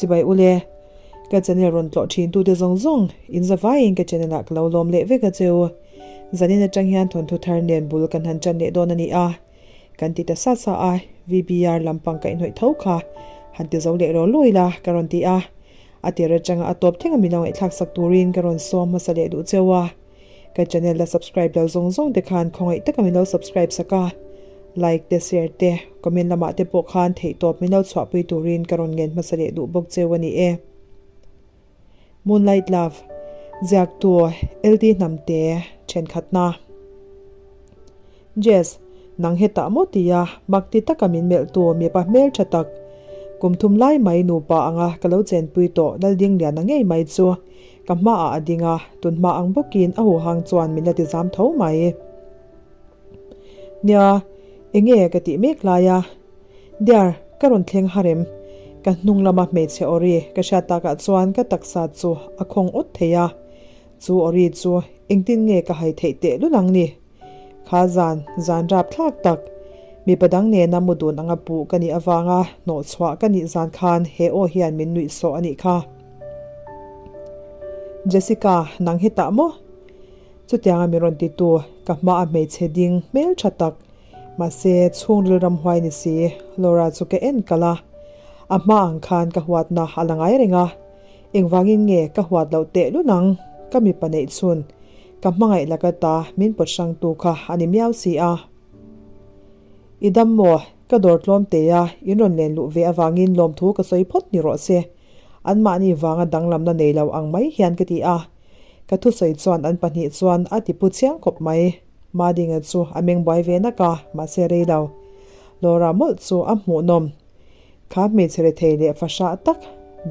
Chibai ule, ka channel rawn tlawh thin tute zawng zawng in zavaiin ka channel ah ka lo lawm leh vek a cheu. Zanin atang hian thawnthu thar nen bul kan han tan leh dawn a ni a, kan ti ta sa sa a, VBR lampang kaihhnawih tho kha han ti zo leh raw lawi la ka rawn ti a, a tir atanga a tawp thleng a min lo ngaihthlak sak turin ka rawn sawm hmasa leh duh cheu a. Ka channel la subscribe lo zawng zawng te khan khawngaih taka min lo subscribe sak a, like te share te comment lamah te pawh khan theihtawp min lo chhuahpui turin ka rawn ngen hmasa leh duh bawk cheu a ni e. Moonlight Love, Ziaktu LD Hnamte thenkhatna. Jess, nang hetah maw tia mak ti taka min melhtu mipa hmeltha tak, kum thum lai mai nupa anga ka lo chenpui tawh Laldingliana ngei mai chu ka hmaah a ding a, tun hma ang bawkin a huhang chuan min la ti zam tho mai. Nia, enge ka tih mek lai a? Dear, ka rawn thleng harem. Ka hnung lama hmeichhe awri ka hriat takah chuan ka taksa chu a khawng awt thei a, chu awri chu engtin nge ka hai theih tehlul ang ni? Kha zan, zan rap thlak tak, mipa dang nena mu dun anga puh ka nih avanga hnawh chhuah ka nih zan khan he aw hian min nuih sawh a nih kha. Jessica, nang hi tah maw? Chutianga min rawn titu, ka hma a hmeichhe ding hmel tha tak, mahse chhungril ramhuai ni si, Laura chu ka en kalh a. A hma ang khan ka huatna a la ngai reng a. Engvangin nge ka huat loh teh lun ang? Ka mipa neih chhun, ka hmangaih laka ta min pawt hrangtu kha a ni miau si a. I dam maw? Ka dawr tlawm teh a, in rawn len luh ve avangin lawmthu ka sawi phawt ni rawh se. Anmahni vanga danglamna nei lo ang mai hian ka ti a. Ka thusawi chuan an pahnih chuan a ti pu chiang khawp mai. Madinga chu a meng buai ve nak a, mahse rei lo. Laura mawlh chu a hmuhnawm. Kha hmeichhe rethei leh fahrah tak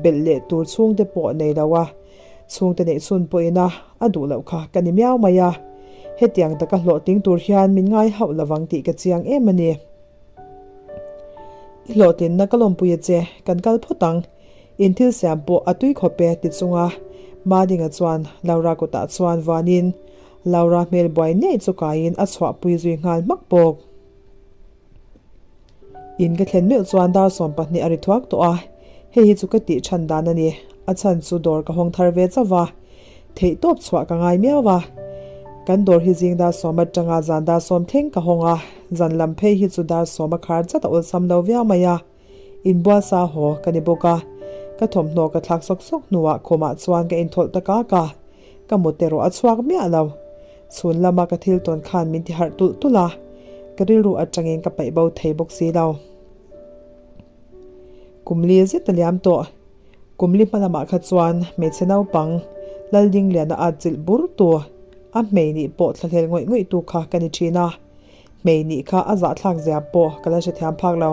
belh leh tur chhungte pawh nei lo a, chhungte neih chhun pawhin a a duh loh kha ka ni miau mai a. Hetiang taka hlawhtling tur hian min ngai hauh lovang tih ka chiang em a ni. I hlawhtlinna ka lawmpui a che, kan kal phawt ang. In thil siam pawh a tui khawp e ti chunga Madinga chuan Laura kutah chuan vuanin Laura hmel buai ngei chu kaiin a chhuahpui zui nghal hmak bawk. In ka thlen meuh chuan dar 12 a ri thuak tawh a, hei hi chu ka tih chhan dan a ni. A chhan chu dawr ka hawng thar ve chauh va, theih tawp chhuah ka ngai miau va. Kan dawr hi zing dar sawm atanga zan dar sawm thleng ka hawng a, zan lam phei hi chu dar sawm a khar chat a awlsam lo viau mai a. Inbual sa haw ka ni bawk a, ka thawmhnaw ka thlak sawk sawk hnuah khumah chuan ka inthawlh ta kak a, ka mut erawh a chhuak miah lo. Chhun lama ka thil tawn khan min ti harh tulh tulh a, ka rilru atangin ka paih bo thei bawk si lo. Kum li zet a liam tawh. Kum li hma lamah kha chuan hmeichhe naupang Laldingliana at chilh bur tu, a hmei nih pawh thlahlel ngawih ngawih tu kha ka ni thin a. Hmei nih kha a zahthlak zia pawh ka la hrethiam phak lo.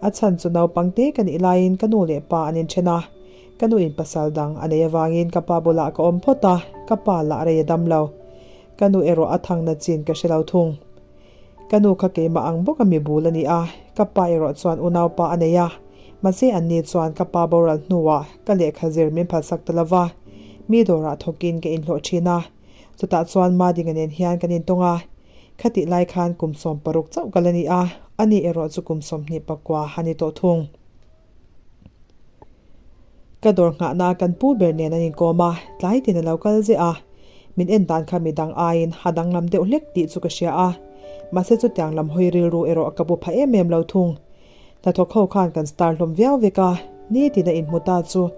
A chhan chu naupang te ka nih laiin ka nu leh pa an inthen a, ka nu in pasal dang a nei avangin ka pa bulah ka awm phawt a, ka pa lah rei a dam lo. Ka nu erawh a thangna chin ka hre lo thung. Ka nu kha keimah ang bawk a mi bul a ni a, ka pa erawh chuan unaupa a nei a, mahse an ni chuan ka pa boral hnuah ka lehkha zir min phalsak ta lova, mi dawrah thawkin ka inhlawh thin a. Chutah chuan Madinga nen hian kan intawng a, khatih lai khan kum 60 chauh ka la ni a, ani erawh chu kum 24 a ni tawh thung. Ka dawr nghahna kan pu ber nen an inkawm a, tlai tin a lo kal zeh a, min en dan kha midang aiin a danglam deuh hlek tih chu ka hria a, mahse chutiang lam hawi rilru erawh ka bu pha em em lo thung. Hnathawk ho khan kan star hlawm viau vek a, nitin a inhmu ta chu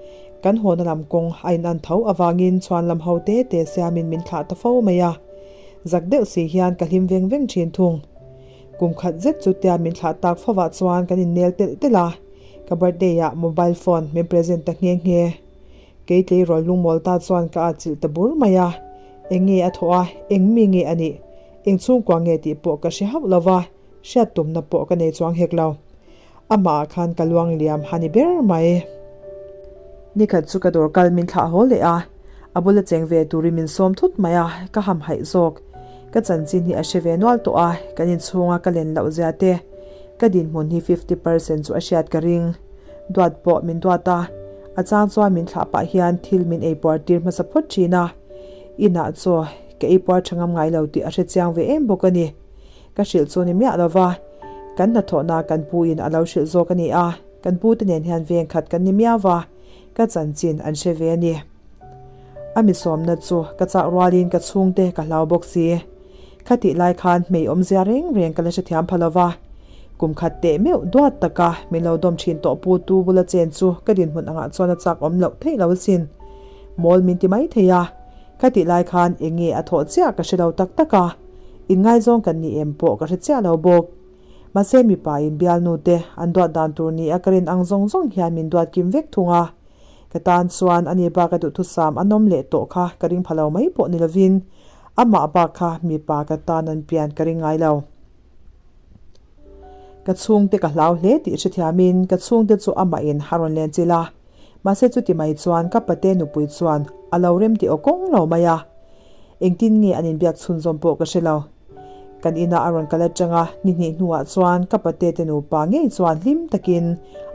kan hawna lam kawng a inan tho avangin chhuan lam ho te te siamin min thlah ta fo mai a, zak deuh si hian ka hlim veng veng thin thung. Kum khat zet chu tia min thlah tak fovah chuan kan innel telh telh a, ka birthday ah mobile phone min present ta nghe nghe. Kei tleirawl lungmawl ta chuan ka atchilh ta bur mai a, eng nge a thawh a, eng mi nge a nih, eng chhungkua nge tih pawh ka hre hauh lo va, Hriat tumna pawh ka nei chuang hek lo. Amah ah khan ka luang liam ha ni ber mai. Nikhat chu ka dawr kal min thlah haw leh a, a bula cheng ve turin min sawm thut mai a, ka ham haih zawk. Ka chanchin hi a hre ve nual tawh a, kan inchhunga ka len loh zia te, ka dinhmun hi 50% chu a hriat ka ring. Duat pawh min duat a, a chang chuan min thlah pah hian thil min eipuar tir hmasa phawt thin a, inah chaw ka eipuar tha ngam ngai lo tih a hre chiang ve em bawk a ni. Ka hrilh chu ni miah lova, kan hnathawhna kan pu in a lo hrilh zawk a ni a, kan pu te nen hian veng khat kan ni miau va. Ka chanchin an hre ve a ni. A mi sawmna chu ka chak rualin ka chhungte ka hlau bawk si. Khatih lai khan hmei awmzia reng reng ka la hrethiam pha lova, kum khat teh meuh duat taka min lo dawm thin tawh pu tu bula chen chu ka dinhmun angah chuan a chak awm loh theih lo asin. Mawl min ti mai thei a, khatih lai khan eng nge a thawh chiah ka hre lo tak tak a, inngaizawng kan ni em pawh ka hre chiah lo bawk. Mahse mipa in bialnu te an duat dan tur ni a ka rin ang zawng zawng hian min duat kim vek thung a, ka tan chuan ani bak a duhthusam a nawm leh tawh kha ka ring pha lo mai pawh ni lovin amah bak kha mipa ka tan an pian ka ring ngai lo. Ka chhungte ka hlau hle tih hrethiamin ka chhungte chu amah in a rawn len chilh a, mahse chuti mai chuan ka pate nupui chuan a lo rem tih aw kawng lo mai a, engtin nge an inbiak chhunzawm pawh ka hre lo. Kan inah a rawn kal atang a, ni hnih hnuah chuan ka pate te nupa ngei chuan hlim takin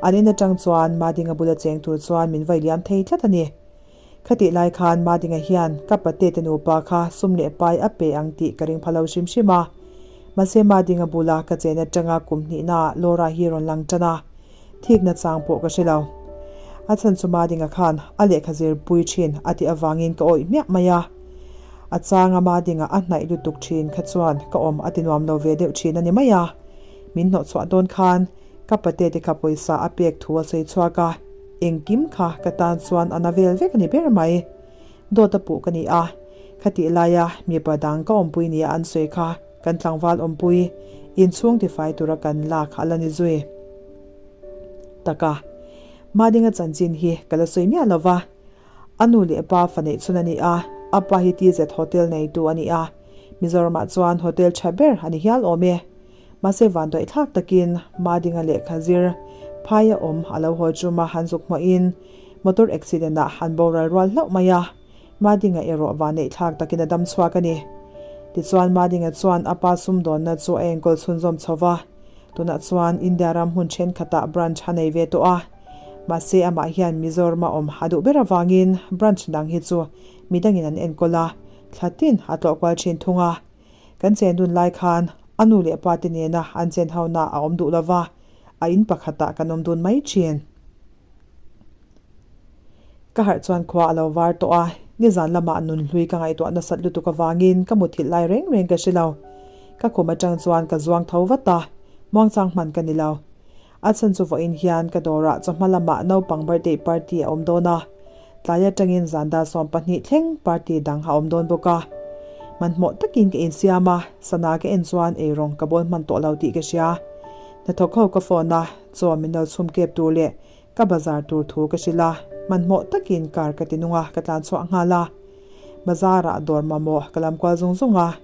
an in atang chuan Madinga bula cheng tur chuan min vai liam thei tlat a ni. Khatih lai khan Madinga hian ka pate te nupa kha sum leh pai a pe ang tih ka ring pha lo hrim hrim a. Mahse Madinga bula ka chen atanga kum hnihnaah Laura hi rawn lang tan a, thikna chang pawh ka hre lo. A chhan chu Madinga khan a lehkha zirpui thin a tih avangin ka awih hmiah mai a. A changa Madinga a hnaih lutuk thin kha chuan ka awm a ti nuam lo ve deuh thin a ni mai a. Min hnawhchhuah dawn khan ka pate te kha pawisa a pek thu a sawi chhuak a, engkim kha ka tan chuan a na vel vek a ni ber mai. Dawt a puh ka ni a, khatih laia mipa dang ka awmpui nia an sawi kha kan tlangval awmpui inchhung tifai tura kan lak a la ni zui tak a. Madinga chanchin hi ka la sawi miah lo va, a nu leh pa fa neih chhun a ni a, a pa hi TZ Hotel neitu a ni a, Mizoramah chuan hotel tha ber a ni hial awm e. Mahse vanduaih thlak takin Madinga lehkha zir phaia awm a lo haw chuma han zuk hmawhin motor accident ah han boral rual hlauh mai a, Madinga erawh vanneih thlak takin a dam chhuak a ni. Tichuan Madinga chuan a pa sumdawnna chu a enkawl chhunzawm chho va, tunah chuan India ram hmun thenkhatah branch a nei ve tawh a. Mahse amah hian Mizorama awm a duh ber avangin branch dang hi chu midangin an enkawl a, thla tin a tlawh kual thin thung a. Kan chen dun lai khan a nu leh pa te nena an chen hona a awm duh lova, a in pakhatah kan awm dun mai thin. Ka harh chuan khua a lo var tawh a, nizan lamah nunhlui ka ngaihtuah nasat lutuk avangin ka muthilh lai reng reng ka hre lo. Ka khum atang chuan ka zuang tho vat a, muangchang hman ka ni lo. A chhan chu vawiin hian ka dawrah chawhma lamah naupang birthday party a awm dawn a, tlai atangin zan dar 12 thleng party dang a awm dawn bawk a. Hmanhmawh takin ka insiam a, sana ka en chuan eirawng ka bawl hman tawh lo tih ka hria. Hnathawk ho ka phone a, chaw min lo chhum kep tur leh ka bazar tur thu ka hrilh a, hmanhmawh takin car ka ti nung a, ka tlan chhuah nghal a. Bazar ah dawr mamawh ka lam kual zung zung a,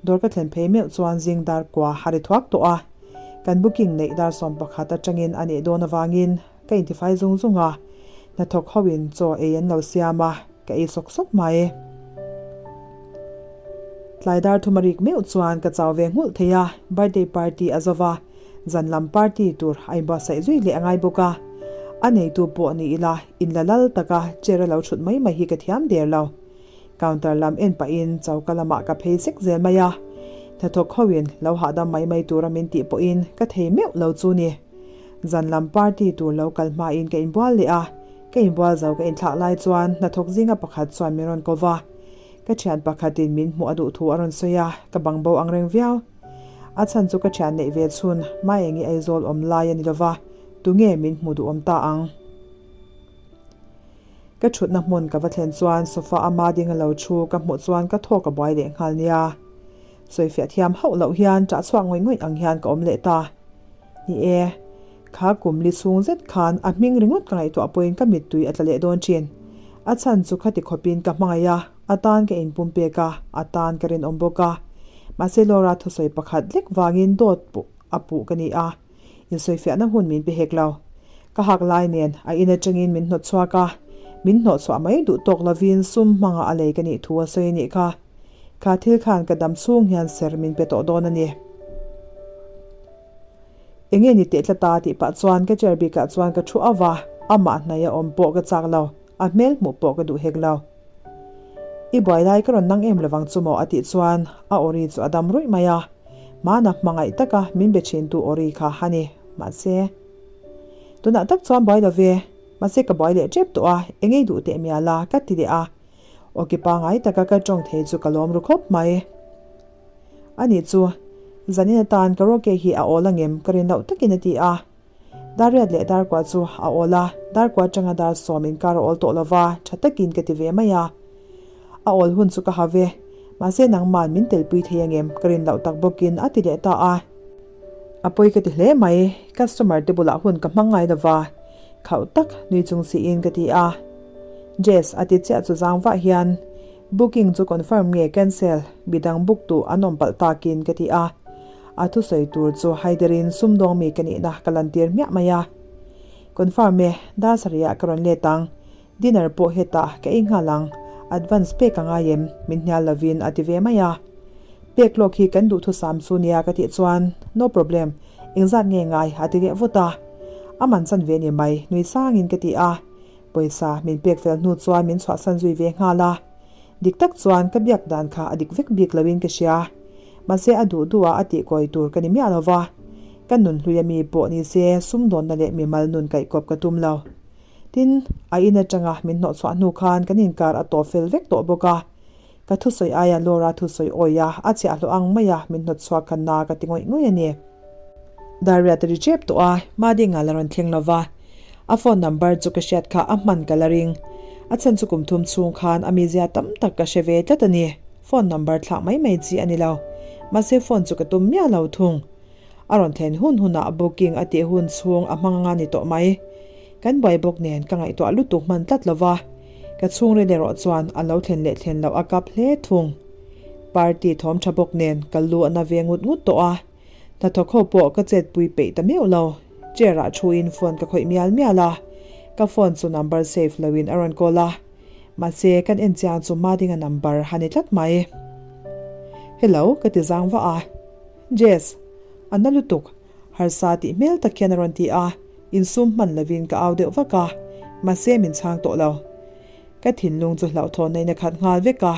Dawr ka thlen phei meuh chuan zing dar kua a ri thuak tawh a, kan booking neih dar 11 atangin a nih dawn avangin ka intifai zung zung a, hnathawk ho in chaw ei an lo siam a, ka ei sawk sawk mai. Tlai dar thum a rik meuh chuan ka chau ve nghulh thei a, birthday party a zo va, zan lam party tur a inbuatsaih zui leh a ngai bawk a, a neitu pawh ni ila inla lal taka chair a lo thut mai mai hi ka thiam der lo. Counter lam en pahin choka lamah ka phei sek zel mai a, hnathawk hoin lo hahdam mai mai tura min tih pawhin ka thei meuh lo chu ni. Zan lam party tur lo kal hmain ka inbual leh a, ka inbual zo ka inthlak lai chuan hnathawk zinga pakhat chuan min rawn ko va, ka thian pakhatin min hmuh a duh thu a rawn sawi a, ka bang bo ang reng viau. A chhan chu ka thian neih ve chhun Maengi Aizawl awm lai a ni lova, tunge min hmu duhawm ta ang? Ka thutna hmun ka va thlen chuan sofa a Mading a lo thu ka hmuh chuan ka thawk a buai leh nghal nia. Sawifiah thiam hauh loh hian ṭah chhuak ngawih ngawih ang hian ka awm leh ta. Ni e, kha kum li chhung zet khan a hming ringawt ka ngaihtuah pawhin ka mittui a tla leh dawn ṭhin. A chhan chu khati khawpin ka hmangaih a, a tan ka inpum pek a, a tan ka rinawm bawk a. Mahse Laura thusawi pakhat lek vangin dawt a puh ka ni a. Insawifiahna hun min pe hek lo. Ka hak lai nen a in atangin min hnawt chhuak a, min hnawh chhuah mai duh tawk lovin sum hmanga a lei ka nih thu a sawi a nih kha. Kha thil khan ka dam chhung hian ser min pe tawh dawn a ni. Enge ni teh tlat a tih pah chuan ka chair bikah chuan ka thu auh a, amah hnaih a awm pawh ka chak lo, a hmel hmuh pawh ka duh hek lo. I buai lai ka rawn nang em lovang chu maw a tih chuan a awri chu a dam ruih mai a. Hmana hmangaih taka min be thintu awri kha a ni. Mahse, tunah tak chuan buai lo ve. Mahse ka buai leh tep tawh a, eng ei duh teh mial a, ka ti leh a. Awki pangai taka ka tawng thei chu ka lawm ru khawp mai. Anih chu, zanin atan karaoke hi a awl angem ka rin loh takin a ti a. Dar riat leh dar kua chu a awl a, dar kua atanga dar sawm inkar a awl tawh lova, tha takin ka ti ve mai a. A awl hun chu ka ha ve, mahse nangman min telpui thei angem ka rin loh tak bawkin a ti leh ta a. A pawi ka ti hle mai, customer te bulah hun ka hmang ngai lova, khauh tak nui chung siin ka ti a. Jess a ti chiah chu zang vah hian booking chu confirm nge cancel, midang book duh an awm palh takin ka ti a. A thusawi tur chu haiderin sumdawng mi ka nihna ka lantir hmiah mai a. Confirm e, dar sarihah ka rawn let ang, dinner pawh hetah ka ei nghal ang, advance pek a ngai em? Min hnial lovin a ti ve mai a. Pek lawk hi kan duhthusam chu nia ka tih chuan, No problem, engzat nge ngai? a ti leh vut a. A man chan ve ni mai, nui sangin ka ti a. Pawisa min pek fel hnu chuan min chhuahsan zui ve nghal a. Dik tak chuan ka biak dan kha a dik vek bik loin ka hria. Mahse a duh duh a a tih kawi tur ka ni miah lo va. Ka nun hlui ami pawh ni se sumdawnna leh mimal nun kaihkawp ka tum lo. Tin, a in atanga min hnawhchhuah hnu khan kan inkar a tawp fel vek tawh bawk a. Ka thusawi aia Laura thusawi awi a, a chhiahhlawh ang mai a min hnawtchhuak kha na ka ti ngawih ngawih a ni. Dar riat a ri tep tawh a, Madinga la rawn thleng lo va. A phone number chu ka hriat kha a hman ka la ring. A chhan chu kum thum chhung khan a mizia tam tak ka hre ve tlat a ni. Phone number thlak mai mai chi a ni lo. Mahse phone chu ka tum miah lo thung. A rawn thlen hun hunah booking a tih hun chhung a hmang anga ni tawh mai. Kan buai bawk nen ka ngaihtuah lutuk hman tlat lo va. Ka chhungril erawh chuan a lo thlen leh thlen loh a kap hle thung. Party thawm tha bawk nen ka lu a na ve ngut ngut tawh a. Hnathawk ho pawh ka chetpui peih ta meuh lo. Chair ah thuin phone ka khawih mial mial a. Ka phone chu number save loin a rawn call a. Mahse kan en chiang chu Madinga number a ni tlat mai. Hello ka ti zang vah a. Jess, a na lutuk, harsa tih hmel tak hian a rawn ti a, insum hman lovin ka au deuh vak a, mahse min chhang tawh lo. Ka thinlung chu hlauhthawn in a khat nghal vek a,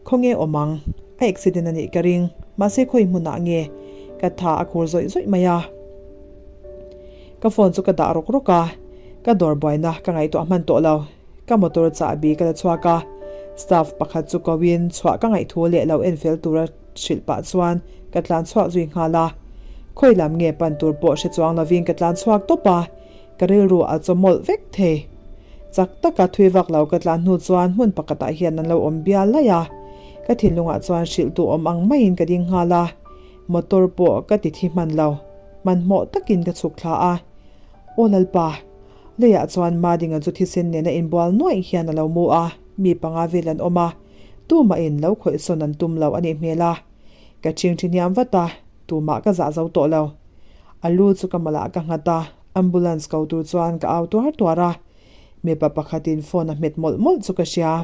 khawnge awm ang, a accident a nih ka ring, mahse khawi hmunah nge ka tha a khur zawih zawih mai a. Ka phone chu ka dah rawk rawk a, ka dawr buaina ka ngaihtuah hman tawh lo. Ka motor chahbi ka la chhuak a, staff pakhat chu ko in chhuah ka ngaihthu leh lo en fel tura hrilh pah chuan ka tlan chhuak zui nghal a. Khawi lam nge pan tur pawh hre chuang lovin ka tlan chhuak tawp a, ka rilru a chaw mawlh vek thei. Chak taka thui vak lo ka tlan hnu chuan hmun pakhatah hian an lo awm bial laih a, ka thinlungah chuan hrilh tu awm ang maiin ka ding nghal a, motor pawh ka ti thi hman lo, hmanhmawh takin ka chhuk thla a. Aw Lalpa! Leiah chuan Madinga chu thisen nena inbual nuaih hian a lo mu a, mi panga vel an awm a, tumahin lo khawih sawn an tum lo a nih hmel a. Ka chingthi hniam vat a, tumah ka zah zo tawh lo. A lu chu ka malah ka nghat a, ambulance ko tur chuan ka au tuar tuar a, mipa pakhatin phone a hmet mawlh mawlh chu ka hria.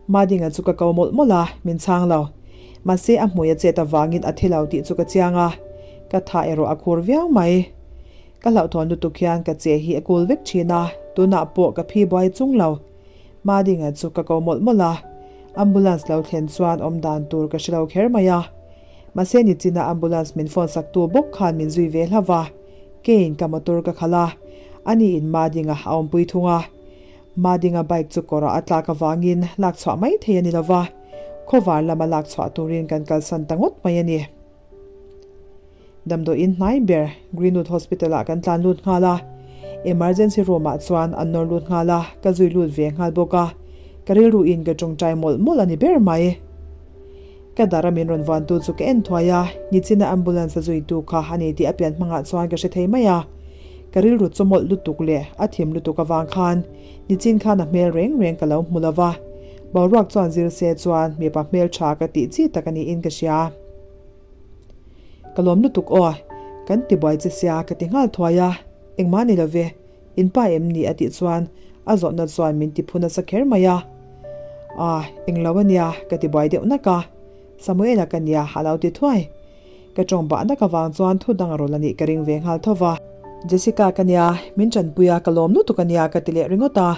Madinga chu ka ko mawlh mawlh a, min chhang lo. Mahse a hmui a chet avangin a thi lo tih chu ka chiang a, ka tha erawh a khur viau mai. Ka hlauhthawn lutuk hian ka che hi a kul vek thin a, tunah pawh ka phi buai chung lo. Madinga chu ka ko mawlh mawlh a, ambulance lo thlen chuan awm dan tur ka hre lo kher mai a. Mahse nichina ambulance min phone sak tu bawk khan min zui ve hlauh va, keiin ka motor ka khalh a, aniin Madinga a awmpui thung a. Madinga bike chu kawrah a tlak avangin lak chhuah mai thei a ni lo va, khawvar lama lak chhuah turin kan kalsan ta ngawt mai a ni. Damdawiin hnai ber Greenwood Hospital ah kan tlan lut nghal a, emergency room ah chuan an nawr lut nghal a, ka zui lut ve nghal bawk a, ka rilru in ka tawngtai mawlh mawlh a ni ber mai. Ka dar a min rawn vuan tu chu ka en thuai a, nichina ambulance a zui tu kha a ni tih a pian hmangah chuan ka hre thei mai a, ka rilru chu mawlh lutuk leh a thim lutuk avang khan nichin khan a hmel reng reng ka lo hmu lo va, boruak chuan zir se chuan mipa hmeltha ka tih chi tak a niin ka hria. Ka lawm lutuk aw, kan ti buai che sia ka ti nghal thuai a, engmah ni lo ve, in pa em ni a tih chuan a zawhna chuan min ti phu nasa kher mai a. Ah, englo a nia ka ti buai deuh nak a, Samuela ka nia a lo ti thuai. Ka tawng bah nak avang chuan thu dang a rawl a nih ka ring ve nghal tho va. Jessica ka nia, min tanpui a ka lawm lutuk a nia ka ti leh ringawt a.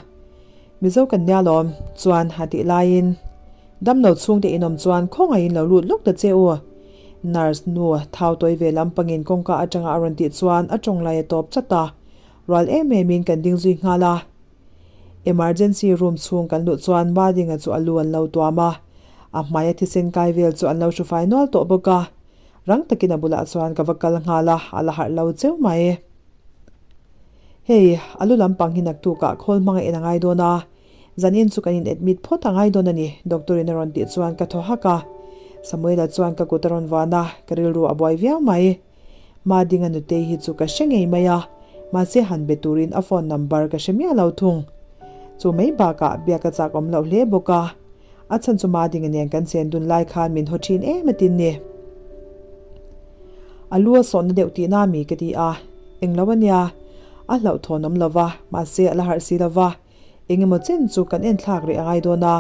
Mizo kan nia lawm chuan a tih laiin damlo chhungte inawm chuan khawngaihin lo lut lawk ta che u. Nurse nu thau tawi ve lampangin kawngka atanga a rawn tih chuan a tawng lai a tawp chat a. Rual em emin kan ding zui nghal a. Emergency room chhung kan luh chuan Madinga chu a lu an lo tuam a, a hmaia thisen kai vel chu an lo hru fai nual tawh bawk a. Rang takin a bulah chuan ka va kal nghal a, a la harh lo cheu mai. Hei, a lu lampang hi naktukah khawl hmang a en a ngai dawn a, zanin chu kan in admit phawt a ngai dawn a ni, doctor in a rawn tih chuan ka thaw hak a. Samuela chuan ka kut a rawn vuan a, ka rilru a buai viau mai. Madinga nutei hi chu ka hre ngei mai a, mahse han be turin a phone number ka hre miah lo thung. Chu mai bakah biak a chak awm loh hle bawk a, a chhan chu Madinga nen kan chen dun lai khan min haw thin em atin ni. A lu a sawhna deuh tihna mi ka ti a, englo a nia, a hlauhthawn awm lo va, mahse a la harh si lo va, engemaw chen chu kan en thlak rih a ngai dawn a,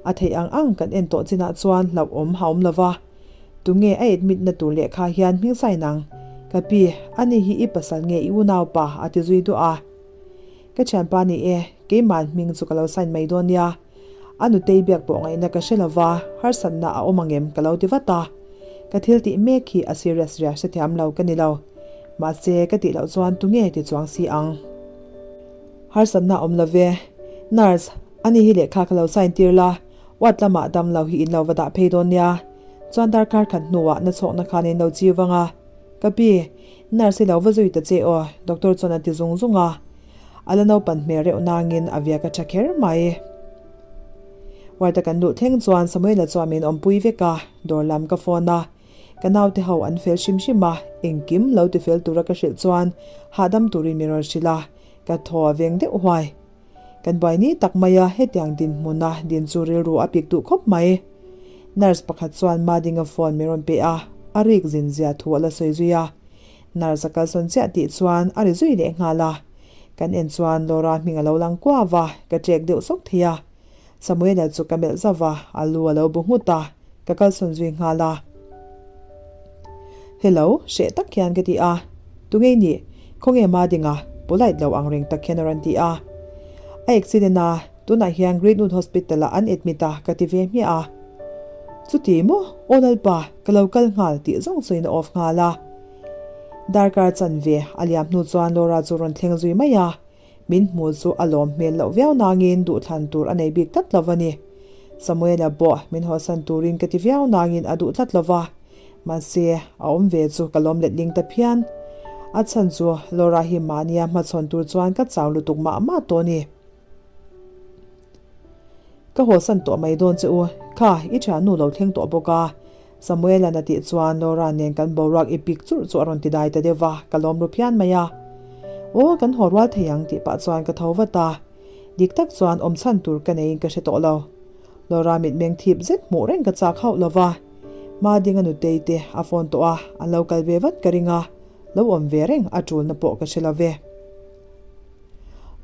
a theih ang ang kan en tawh chinah chuan hlauhawm a awm lo va. Tunge a admit na tur lehkha hian hming sign ang? Ka pi, ani hi i pasal nge i unaupa? a ti zui duah a. Ka thianpa ni e, keiman hming chu ka lo sign mai dawn nia. A nutei biak pawh ngaihna ka hre lo va, harsatna a awm ang em ka lo ti vat a. Ka thil tih mek hi a serious ria hrethiam lo ka ni lo. Mahse, ka tih loh chuan tunge ti chuang si ang? Harsatna a awm lo ve. Nurse, ani hi lehkha ka lo sign tir la, ward lamah dam lo hi in lo va dah phei dawn nia. Chuan darkar khat hnuah na chhawkna khan in lo chiu vang a. Ka pi, nurse hi lo va zui ta che aw, doctor chuan a ti zung zung a. A la naupan hmel reuh nangin a viak a tha kher mai. Ward a kan luh thleng chuan Samuela chuan min awmpui vek a, dawr lam ka phone a. Ka naute ho an fel hrim hrim a, engkim lo ti fel tura ka hrilh chuan hahdam turin min rawn hrilh a. Ka thaw a veng deuh huai. Kan buai ni tak mai a, hetiang dinhmuna din chu rilru a pik duh khawp mai. Nurse pakhat chuan Madinga phone min rawn pe a, a rik zin zia thu a la sawi zui a. Nurse a kalsawn chiah tih chuan a ri zui leh nghal a. Kan en chuan Laura hming a lo lang kuau a, ka ṭek deuh sawk thei a. Samuela chu ka melh zauh a, a lu a lo bu nghut a, ka kalsawn zui nghal a. Hello, hreh tak hian ka ti a. Tunge i nih? Khawnge Madinga? Polite lo ang reng tak hian a rawn ti a. A accident a, tunah hian Greenwood Hospital ah an admit a ka ti ve hmiah a. Chuti maw? Aw Lalpa, ka lo kal nghal tih zawng chuin a off nghal a. Darkar chanve a liam hnu chuan Laura chu rawn thleng zui mai a. Min hmu chu a lawm hmel loh viau nangin duhthlan tur a nei bik tlat lo a ni. Samuela pawh min hawsan turin ka ti viau nangin a duh tlat lo va. Mahse, a awm ve chu ka lawm letling ta phian. A chhan chu Laura hi mahnia hmachhawn tur chuan ka chau lutuk mah mah tawh a ni. Ka hawsan tawh mai dawn che u, kha i thiannu lo thleng tawh bawk a. Samuela'n a tih chuan Laura nen kan boruak i pik churh chu a rawn ti dai ta deuh va, ka lawm ru phian mai a. Aw, kan haw rual thei ang tih pah chuan ka tho vat a. Dik tak chuan awm chhan tur ka neiin ka hre tawh lo. Laura mitmeng thip zet hmuh reng ka chak hauh lo va. Madinga nutei te a phone tawh a, an lo kal ve vat ka ring a, lo awm ve reng a tulna pawh ka hre lo ve.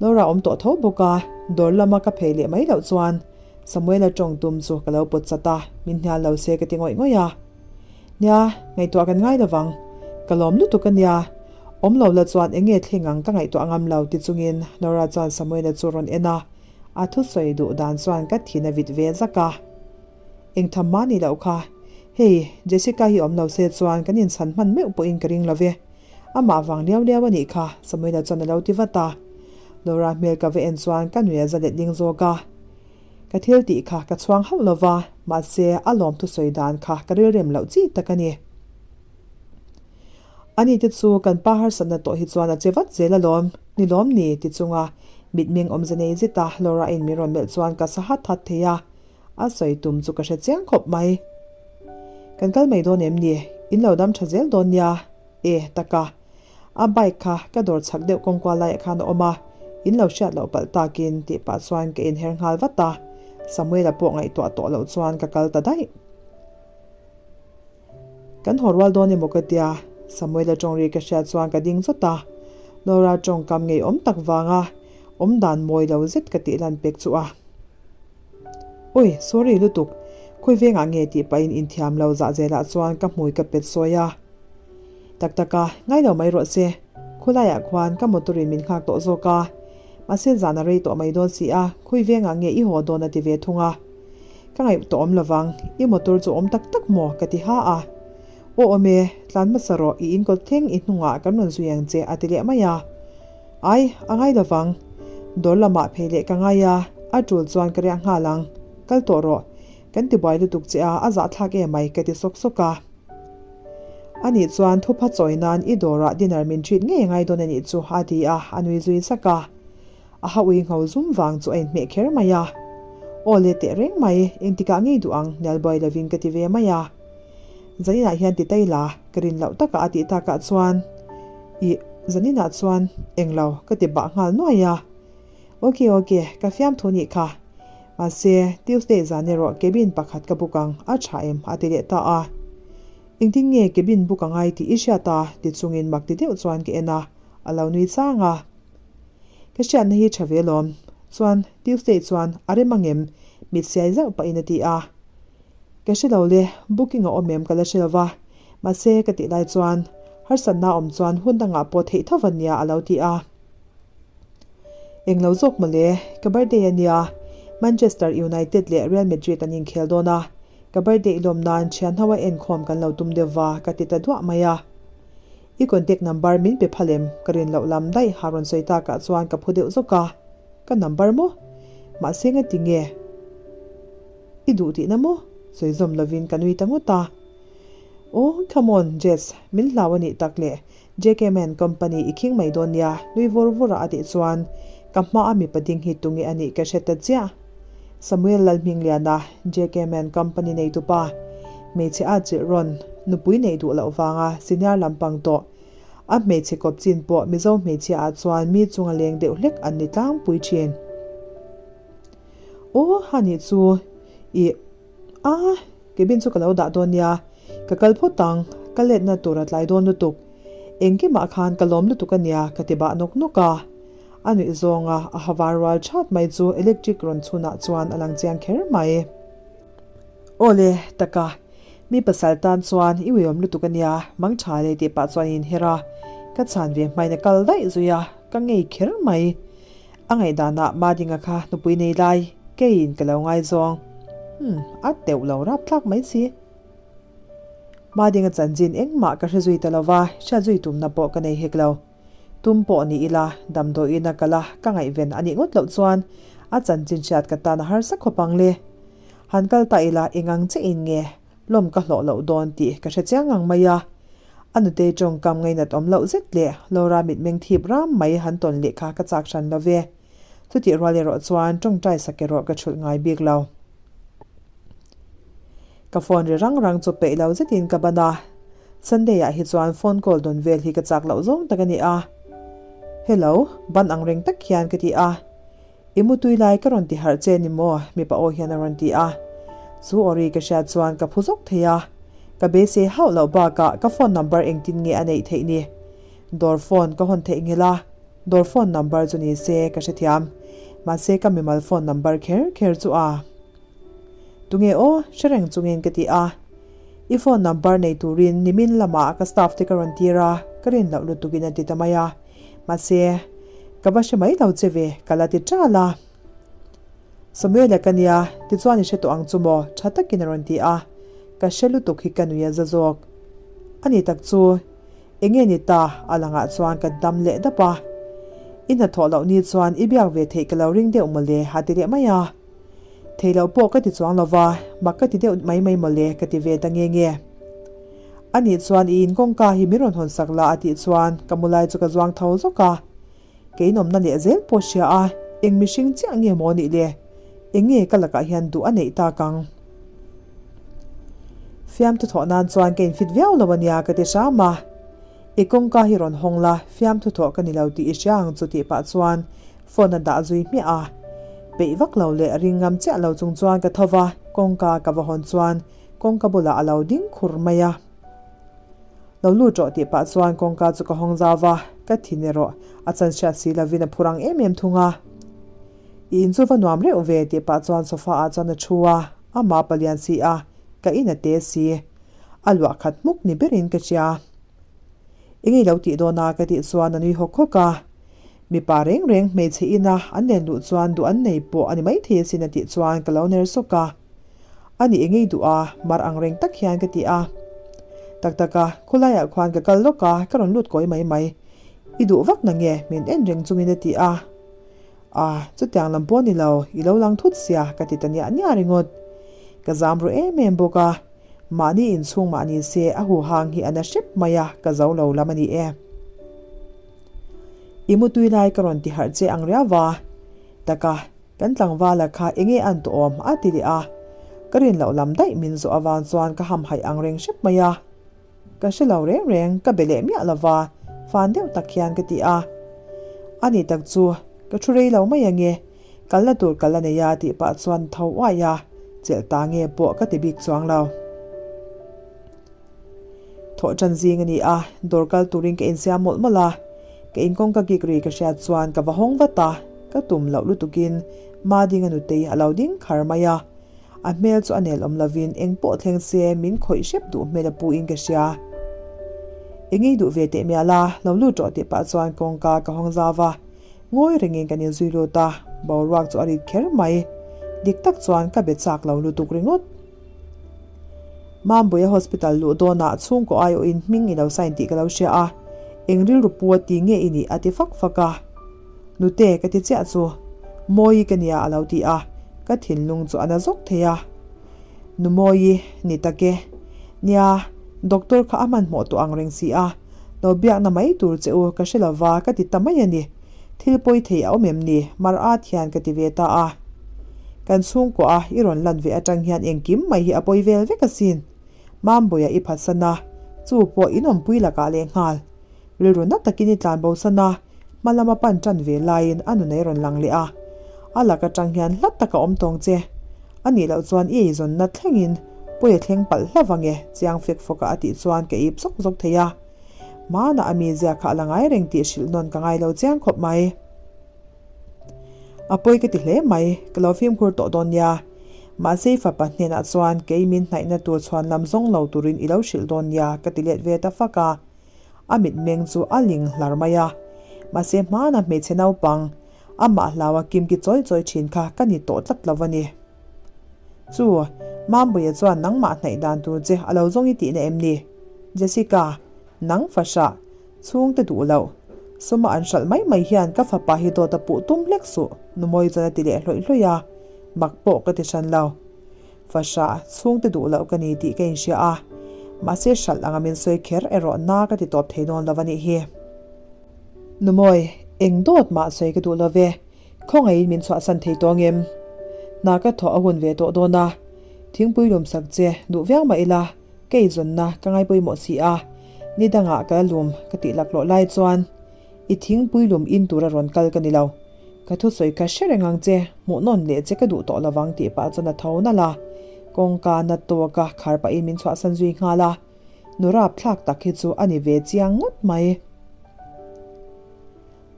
Laura awm tawh tho bawk a, dawr lama ka phei leh mai loh chuan Samuela tawng tum chu ka lo pawt chat a, min hnial lo se ka ti ngawih ngawih a. Nia, ngaihtuah kan ngai lovang. Ka lawm lutuk a nia. Awm lo la chuan eng nge thleng ang ka ngaihtuah ngam lo ti chungin Laura chuan Samuela chu rawn en a, a thusawi duh dan chuan ka thin a vit ve zak a. Eng tham mah nih loh kha. Hei, Jessica hi awm lo se chuan kan inchhan hman meuh pawhin ka ring lo ve. Amah vang liau liau a nih kha, Samuela chuan a lo ti vat a. Laura hmel ka va en chuan ka nui a za letling zawk a. Ka thil tih kha ka chhuang hauh lo va, mahse a lawm thusawi dan kha ka rilrem loh chi tak a ni. Ani te chu kan pa harsatna tawh hi chuan a che vat zel alawm, ni lawm ni? ti chunga mitmeng awmze nei zeta Laura in min rawn melh chuan ka sa hat hat thei a. A sawi tum chu ka hre chiang khawp mai. Kan kal mai dawn em ni? In lo dam tha zel dawn nia. E, taka. A bike kha ka dawr chhak deuh kawngkual laiah khan a awm a, in lo hriat loh palh takin tih pah chuan ka inher nghal vat a, Samuela pawh ngaihtuah tawh loh chuan ka kal ta daih. Kan haw rual dawn emaw ka tia, Samuela tawng ri ka hriat chuan ka ding chawt a, Laura tawngkam ngeiawm tak vanga awmdan mawi lo zet ka tih lan pek chu a. Ui, sorry lutuk, khawi vengah nge tih pahin inthiam lo zah zelah chuan ka hmui ka pet sawi a. Tak tak a, ngai lo mai rawh se, khulaiah khuan ka motor in min nghak tawh zawk a. Mahse zan a rei tawh mai dawn si a, khawi vengah nge i haw dawn a ti ve thung a. Ka ngaih tawh awm lovang, i motor chu awm tak tak maw ka ti ha a. Aw awm e, tlan hmasa rawh, i inkawt thleng i hnungah kan rawn zui ang che a ti leh mai a. Ai, a ngai lovang. Dawr lamah phei leh ka ngai a, a tul chuan ka riah nghal ang. Kal tawh rawh. Kan tibuai lutuk che a, a zahthlak emai ka ti sawk sawk a. Anih chuan thupha chawi nan i dawrah dinner min treat ngei a ngai dawn anih chu a ti a, a nui zui zak a. A ha ui ngho zum vang chu a inhmeh kher mai a. Aw le teh reng mai, engtikah ngei duh ang nel buai lovin ka ti ve mai a. Zaninah hian ti tai la, ka rin loh takah a tih takah chuan ih zaninah chuan englo ka ti bah nghal nuai a. Ok ok, ka fiamthu nih kha. Mahse, Tuesday zan erawh cabin pakhat ka book ang, a tha em? a ti leh ta a. Engtin nge cabin book a ngai tih i hriat a? ti chungin mak ti deuh chuan ka en a, a lo nui chang a. Ka hriatna hi tha ve lawm. Chuan, Tuesday chuan a rem ang em? Mit siai zauh pahin a ti a. Ka hre lo le, booking a awm em ka la hre lo va. Mahse, ka tih lai chuan harsatna a awm chuan hun dangah pawh theih tho va nia a lo ti a. Englo zawk mawle, ka birthday a nia, Manchester United leh Real Madrid an inkhel dawn a, ka birthday lawm nan thian ho a enkhawm kan lo tum deuh va ka ti ta duah mai a. I contact number min pe phal em? Ka rin loh lam daih ha rawn sawi takah chuan ka phu deuh zawk a, ka number maw? Mahse ngati nge? I duh tihna maw? Sawi zawm lovin ka nui ta ngawt a. Aw, come on, Jess, min hlau a nih tak le, JK Man Company i khing mai dawn nia, nui vur vur a a tih chuan ka hma a mipa ding hi tunge a nih ka hre ta chiah. Samuel Lalhmingliana, JK Man Company neitupa, hmeichhe a chilh rawn, nupui neih duh loh vanga senior lampang tawh, a hmeichhe kawp chin pawh Mizo hmeichhia ah chuan mi chunga leng deuh hlek an ni tlangpui thin. Aw, ha nih chu i. A, cabin chu ka lo dah dawn nia, ka kal phawt ang, ka letna tur a tlai dawn lutuk. Engkimah khan ka lawm lutuk a nia ka ti bah nawk nawk a. A nuih zawnga a ha var rual that mai chu electric rawn chhunah chuan a lang chiang kher mai. Awle, taka, mi pasal tan chuan i uiawm lutuk a nia, mang tha le tih pah chuan in her a, ka chhan ve hmain a kal daih zui a, ka ngei kher mai. A ngaihdanah Madinga kha nupui nei lai keiin ka lo ngaizawng. Hmm, a teuh lo rapthlak mai si. Madinga chanchin engmah ka hre zui ta lo va, hriat zui tumna pawh ka nei hek lo. Tum pawh ni ila, damdawiin a kal a, ka ngaihven a nih ngawt loh chuan a chanchin hriat ka tan a harsa khawp ang le. Han kal ta ila eng ang che in nge lawm ka hlawh loh dawn tih ka hre chiang ang mai a. A nutei tawngkam ngainat awm loh zet leh Laura mitmeng thip ram mai han tawn leh kha ka chak hran lo ve. Chutih rual erawh chuan tawngtai sak erawh ka thulh ngai bik lo. Ka phone ri rang rang chu peih lo zetin ka ban a. Sunday ah hi chuan phone call dawn vel hi ka chak loh zawng tak a ni a. Hello, ban ang reng tak hian ka ti a. I mutui lai ka rawn ti harh che ni maw? Mipa aw hian a rawn ti a. Chu aw ri ka hriat chuan ka phu zawk thei a. Ka beisei hauh loh bakah ka phone number engtin nge a neih theih ni? Dawr phone ka hawn theih nghilh a, dawr phone number chu ni se ka hrethiam. Mahse ka mimal phone number kher kher chu a. Tunge aw? Hre reng chungin ka ti a. I phone number nei turin nimin lamah ka staff te ka rawn tir a, ka rin loh lutukin a ti ta mai a. Mahse, ka va hre mai lo che ve, ka la ti ṭal a. Samuel-a ka nia, tichuan i hre tawh ang chu maw? Ṭha takin a rawn ti a. Ka hre lutuk hi ka nui a za zawk. A ni tak chu, eng nge ni ta? A langah chuan ka dam leh dap a. I hnathawh loh ni chuan i biak ve theih ka lo ring deuh mawle, a ti leh mai a. Thei loh pawh ka ti chuang lo va, mak ka ti deuh mai mai mawle ka ti ve ta nge nge. A nih chuan i in kawngka hi min rawn hawn sak la a tih chuan ka mu lai chu ka zuang tho zawk a. Kei nawmna leh zel pawh hria a, eng mihring chiah nge maw nih le? Eng nge ka lakah hian duh a neih tak ang? Fiamthu thawh nan chuan ka infit viau lo a nia ka ti hram a. I kawngka hi rawn hawng la, fiamthu thawh ka ni lo tih i hria ang chu tih pah chuan phone a dah zui hmiah a. Peih vak lo leh ring ngam chiah lo chung chuan ka tho va, kawngka ka va hawn chuan kawngka bulah a lo ding khur mai a. Lo lut rawh tih pah chuan kawngka chu ka hawng zau va, ka thin erawh a chan hriat si lovin a phur ang em em thung a. I in chu va nuam reuh ve tih pah chuan sofa ah chuan a thu a, amah palian si a, ka in a te si. A luah khat hmuk ni berin ka hria. Eng i lo tih dawn a ka tih chuan a nui hawk hawk a. Mipa reng reng hmeichhe ina an len luh chuan duh an nei pawh a ni maithei asin a tih chuan ka lo ner sawk a. A ni engei duh a, mar ang reng tak hian ka ti a. Tak tak a, khulaiah khuan ka kal lawk a, ka rawn lut kawi mai mai. I duh vak na nge? Min en reng chungin a ti a. A, chutiang lam pawh ni lo, i lo lang thut sia ka ti ta niah niah ringawt. Ka zam ru em em bawk a, mahni inchhung mah ni se a huhang hi a na hrep mai a, ka zo lo lam a ni e. I mutui lai ka rawn ti harh che ang riau va, taka kan tlangvala kha enge an tawh awm a ti leh a, ka rin loh lam daih min zawh avang chuan ka hamhaih ang reng hrep mai a. Ka hre lo reng reng, ka be leh miah lova, fan deuh tak hian ka ti a. A ni tak chu, ka thu rei lo mai ange, kalna tur ka la nei a tih pah chuan tho uaih a, chelh ta nge pawh ka ti bik chuang lo. Thawh ṭan zing a ni a, dawr kal turin ka insiam mawlh mawlh a, ka inkawng ka gig ri ka hriat chuan ka va hawng vat a, ka tum loh lutukin Madinga nutei a lo ding khar mai a. A hmel chu a nel awm lovin eng pawh thleng se min khawih hrep duh hmel a pu in ka hria. Engei duh ve teh mial a, lo lut rawh tih pah chuan kawngka ka hawng zau a, ngawi rengin kan inzui lut a, boruak chu a rit kher mai. Dik tak chuan ka be chak lo lutuk ringawt. Mambuia hospital luh dawnah chhungkaw aiawhin hming i lo sign tih ka lo hria a, eng rilru pu a ti nge i nih a ti fak fak a. Nute ka ti chiah chu Mawi ka nia a lo ti a, ka thinlung chu a na zawk thei a. Nu Mawi, ni tak e. Nia, doctor kha a hmanhmawh tawh ang reng si a, lo biakna mai tur che u ka hre lova ka ti ta mai a ni. Thil pawi thei a awm em ni? Mar at hian ka ti ve ta a. Kan chhungkuah a i rawn lan ve atang hian engkim mai hi a pawi vel vek asin. Mambuia i phatsan a, chu pawh in awmpui lakah lehnghal. Rilru na takin i tlan bosan a, hma lama pan tan ve laiin a nunei rawn lang leh a. A lak atang hian hlat tak a awm tawng che. A nih loh chuan i eizawnna thlengin pawi a thleng palh hlauh ang e, chiang fek fawka a tih chuan ka ip zawk zawk thei a. Hmanah a mizia kha a la ngai reng tih hrilh nawn ka ngai lo chiang khawp mai. A pawi ka ti hle mai, ka lo fimkhur tawh dawn nia. Mahse i fapa hnenah chuan kei min hnaihna tur chhuan lam zawng lo turin i lo hrilh dawn nia ka ti let ve ta fak a. A mitmeng chu a ling hlar mai a. Mahse hmana hmeichhe naupang, amah hlaua kimki chawi chawi thin kha ka ni tawh tlat lo a ni. Chu, Mambuia chuan nangmah hnaih dan tur che a lo zawng i tihna em ni? Jessica, nang fahrah, chhungte duh loh. Suma an hralh mai mai hian ka fapa hi dawt a puh tum hlek suh, Numawi chuan a ti leh hlawih hlawih a, mak pawh ka ti hran lo. Fahrah, chhungte duh loh ka ni tih ka inhria a, mahse hralh anga min sawi kher erawh na ka ti tawp thei dawn lo a nih hi. Numawi, eng dawt mah sawi ka duh lo ve, khawngaihin min chhuahsan thei tawh ngem? Hna ka thawh a hun ve tawh dawn a, thingpui lumsak che duh viau mah ila, Ka eizawnna ka ngai pawimawh si a, ni dangah ka la lum ka tih laklawh lai chuan i thingpui lum in tura rawn kal ka ni lo. Ka thusawi kha hre reng ang che, hmuh nawn leh che ka duh tawh lovang tih pah chuan a tho nalh a, kawngka na tawka khar pahin min chhuahsan zui nghal a, nu rapthlak tak hi chu a ni ve chiang ngawt mai.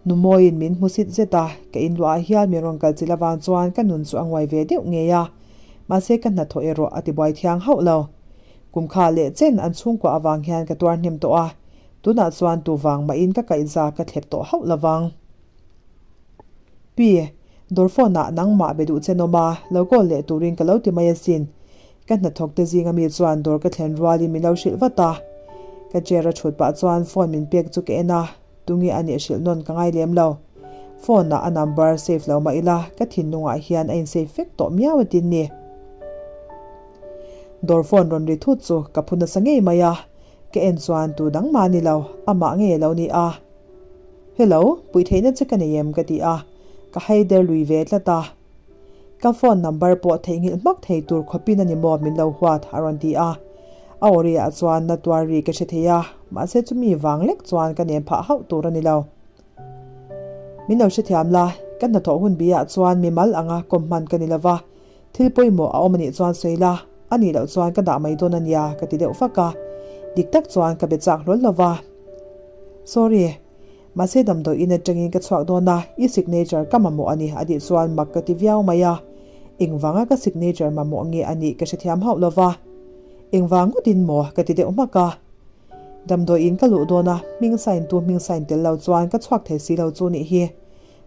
Nu Mawiin min hmu sit zet a, ka inluahah hian min rawn kal chilh avang chuan ka nun chu a nguai ve deuh ngei a, mahse ka hnathawh erawh a tibuai thiang hauh lo. Kum kha leh chen an chhungkua avang hian ka tuar hnem tawh a, tunah chuan tu vang mahin ka kaihza ka thlep tawh hauh lovang. Pi, dawr phone ah nangmah be duh chen awm a, lo call leh turin ka lo ti mai asin. Ka hnathawk te zinga mi chuan dawr ka thlen rualin min lo hrilh vat a, ka chair a thut pah chuan phone min pek chu ka en a, Tunge a nih hrilh nawn ka ngai lem lo. Phone ah a number save lo mah ila ka thinlungah hian a in save vek tawh miau a tin ni. Dawr phone rawn ri thut chu ka phu nasa ngei mai a, ka en chuan tu dang mah ni lo, amah ngei a lo ni a. Hello, puih theihna che ka nei em ka ti a, ka haider lui ve tlat a. Ka phone number pawh theihnghilh hmak thei tur khawpin a ni maw min lo huat a rawn ti a. A aw riah chuan na tuar ri ka hre thei a, mahse chumi vang lek chuan ka nem phah hauh tur a ni lo. Min lo hrethiam la, ka hnathawh hun biah chuan mimal anga kawm hman ka ni lova, thil pawimawh a awm a nih chuan sawi la, a nih loh chuan ka dah mai dawn a nia ka ti deuh fak a, dik tak chuan ka be chak hlawl lova. Sorry. Mahse damdawi in atangin ka chhuak dawn a, i signature ka mamawh a ni a tih chuan mak ka ti viau mai a. Engvanga ka signature mamawh nge a nih ka hrethiam hauh lo va. Engvang ngawtin maw ka ti deuh hmak a. Damdawi in ka luh dawn a, hming sign tu hming sign tel lo chuan ka chhuak thei si lo chu nih hi.